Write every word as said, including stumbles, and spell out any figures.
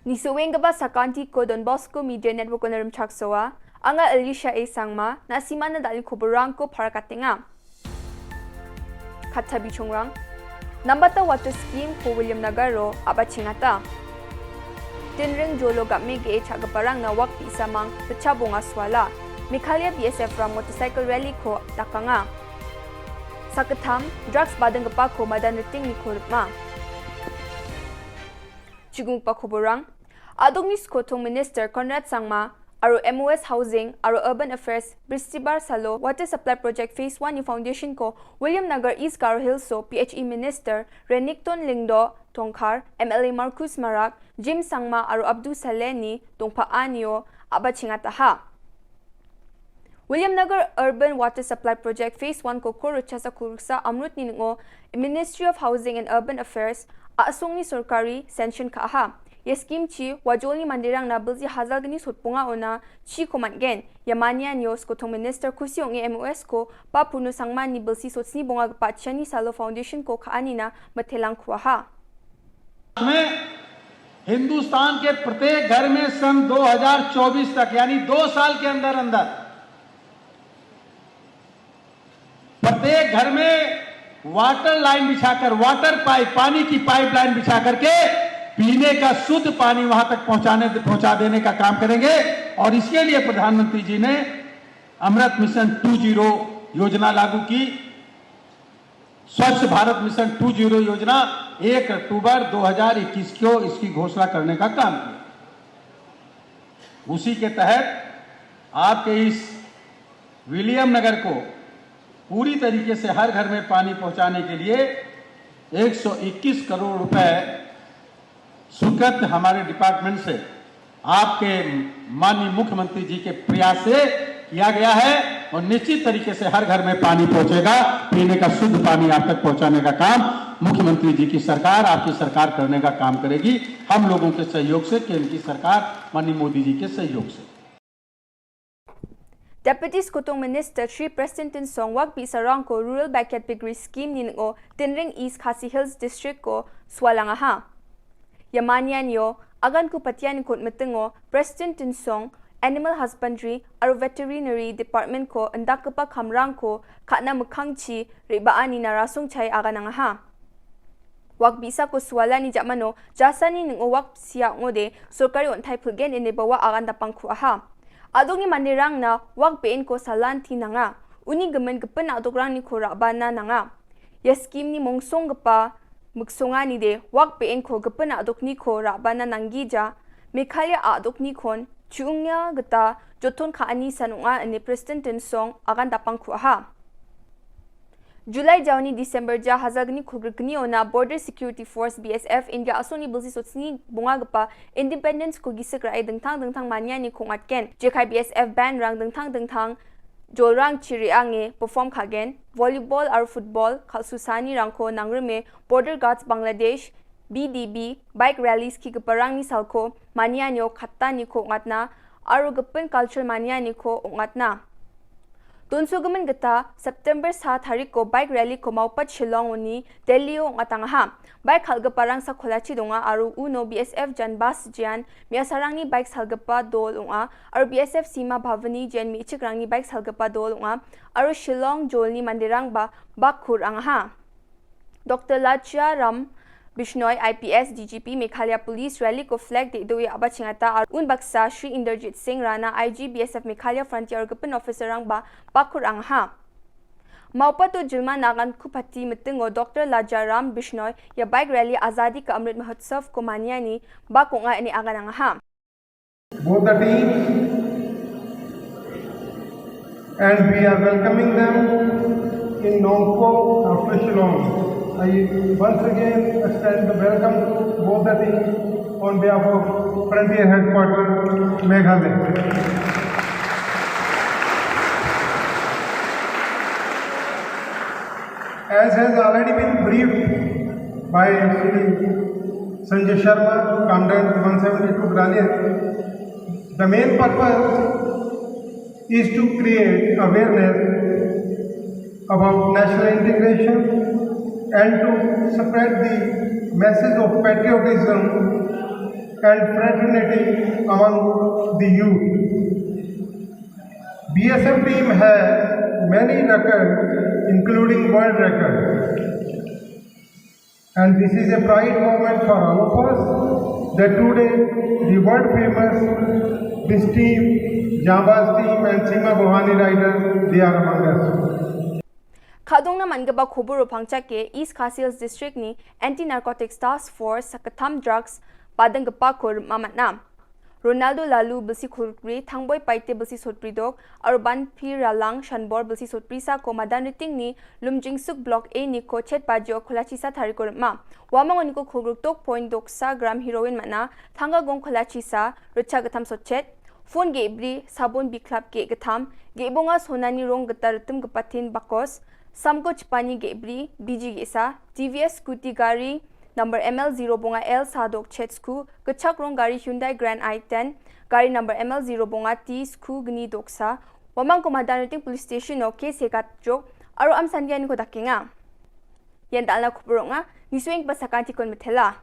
Ni saweng kaba sa kanti ko Don Bosco Media Network ko na Rymchak Sowa, anga Elisha A Sangma, na sima na dali ko borang ko para katenga. Kata bichongrang. Nambata water scheme ko William Nagar ro aba chingata. Tinring jolo gap mege e chak parang na wak pi samang pechabonga swala. Meghalaya B S F ram motorcycle rally ko takanga. Sakatham, drugs badeng kepa ko madan riting ni ko rutma. Chigungpa khoborang. Adong ni Skothong Minister Conrad Sangma, aro M O S Housing, aro Urban Affairs, Bristibar Salo, Water Supply Project Phase one ni Foundation ko, William Nagar East Garo Hills so, P H E Minister, Renikton Lyngdoh Tongkhar, M L A Marcus Marak, Jim Sangma, aro Abdul Saleh ni, Tongpa Anio, aba chingataha. Williamnagar Urban Water Supply Project Phase one ko kor chasa kursa amrut ni ngo Ministry of Housing and Urban Affairs a asung ni sorkari sanction ka aha. Ya scheme chi wajol ni mandirang na bilsi hazal gni sot punga ona chi komat gen. Ya mania ni os ko thong minister kusi ong M O S ko pa punu sangman ni bilsi sot sni bonga pa chani salo foundation ko ka anina matelang kuaha. में हिंदुस्तान के प्रत्येक घर में सन दो हज़ार चौबीस तक, यानी दो साल के अंदर अंदर प्रत्येक घर में वाटर लाइन बिछाकर, वाटर पाइप, पानी की पाइपलाइन बिछा करके पीने का शुद्ध पानी वहां तक पहुंचाने पहुंचा देने का काम करेंगे। और इसके लिए प्रधानमंत्री जी ने अमृत मिशन टू जीरो योजना लागू की। स्वच्छ भारत मिशन टू जीरो योजना एक अक्टूबर दो हज़ार इक्कीस को इसकी घोषणा करने का काम किया। उसी के तहत आपके इस विलियम नगर को पूरी तरीके से हर घर में पानी पहुंचाने के लिए एक सौ इक्कीस करोड़ रुपए स्वीकृत हमारे डिपार्टमेंट से आपके माननीय मुख्यमंत्री जी के प्रयास से किया गया है और निश्चित तरीके से हर घर में पानी पहुंचेगा। पीने का शुद्ध पानी आप तक पहुंचाने का काम मुख्यमंत्री जी की सरकार, आपकी सरकार करने का काम करेगी। हम लोगों के सहयोग से, केंद्र की सरकार माननीय मोदी जी के सहयोग से। Deputy Skutung Minister Shri Preston Tynsong wak bi sarang ko Rural Backyard Piggery Scheme ni ngo Tinring East Khasi Hills District ko swalang aha. Yamanian yo agan ku patian kot metengo Preston Tynsong Animal Husbandry aro Veterinary Department ko endak kepa kamrang ko katna mekang chi riba ani na rasung chai agan ang aha. Wak bisa ko swala ni jakmano jasa ni ning o wak siak ngode sorkari on thai phulgen ene bawa agan dapang ku aha. Adong ni mandirang na wak bein ko salan ti nanga. Uni gemen gepen adok rang ni ko rabana nanga. Ya skim ni mongsong gepa meksonga ni de wak bein ko gepen adok ni ko rabana nanggi ja. Mekhalya adok ni kon chunga geta joton ka ani sanunga ene Preston Tynsong agan dapang ku aha. July jawni December ja hazagni khulgrikni ona Border Security Force B S F India asoni bilsi sotsni bunga gapa Independence ko gisik rai dengtang dengtang mania ni kongat ken. Jekai B S F band rang dengtang dengtang jolrang chiri ange perform kagen volleyball ar football kal susani rangko nangreme Border Guards Bangladesh B D B bike rallies ki geparang ni salko mania nyo katta ni ko ngatna aro gepin cultural mania ni ko ngatna. Tunsu gemen geta September sa tarik ko bike rally ko maupat Shillong uni Delhi o ngatang ha. Bike hal geparang sa kholachi donga aro uno B S F jan bas jan mi asarang ni bike sal gepa dol unga aro B S F sima bhavani jan mi ichik rang ni bike sal gepa dol unga aro Shillong jol ni mandirang ba bak kur ang ha. Doctor Laja Ram Bishnoi I P S D G P Meghalaya Police rally ko flag de doi aba chingata ar un baksa Shri Inderjit Singh Rana I G B S F Meghalaya Frontier gepin officer rang ba bakur ang ha. Maupato jilma nagan kupati metengo Doctor Laja Ram Bishnoi ya bike rally Azadi ka Amrit Mahotsav ko mania ni bakunga ini agan ang ha. Both the teams, and we are welcoming them in Nongpoh after Shillong. I once again extend the welcome to both the teams on behalf of Frontier Headquarters, Meghalaya. As has already been briefed by Shri Sanjay Sharma, Commandant one seventy-two Battalion, the main purpose is to create awareness about national integration and to spread the message of patriotism and fraternity among the youth. B S F team has many records, including world record. And this is a pride moment for all of us that today the world famous this team, Jambaz team and Sima Bhawani Rider, they are among us. Khadong na man gaba khubur u phangchak ke East Khasi Hills District ni Anti Narcotics Task Force sa katham drugs padang gapa kur mamat nam. Ronaldo Lalu bilsi khulkri, Thangboi Paite bilsi sotpri dok, Aruban Pir Ralang Shanbor bilsi sotpri sa ko madan riting ni Lumjingsuk Block A ni ko chet pajo khulachi sa thari kur ma. Wamang ni ko khulgruk tok point dok sa gram heroin mana, thanga gong khulachi sa, rucha gatham sochet, phone ge bri, sabon biklap ge gatham, ge bonga sonani rong getar tum gepatin bakos, samko chpani ge bri, biji ge sa, T V S scooty gari, number M L zero bonga L sadok chet sku, gechak rong gari Hyundai Grand i ten, gari number M L zero bonga T sku gni doksa, wamang ko madan riting police station o ke sekat jok, aro am sandia ni ko dakenga. Yan dalna khubur nga, ni swing pasakan tikon methela.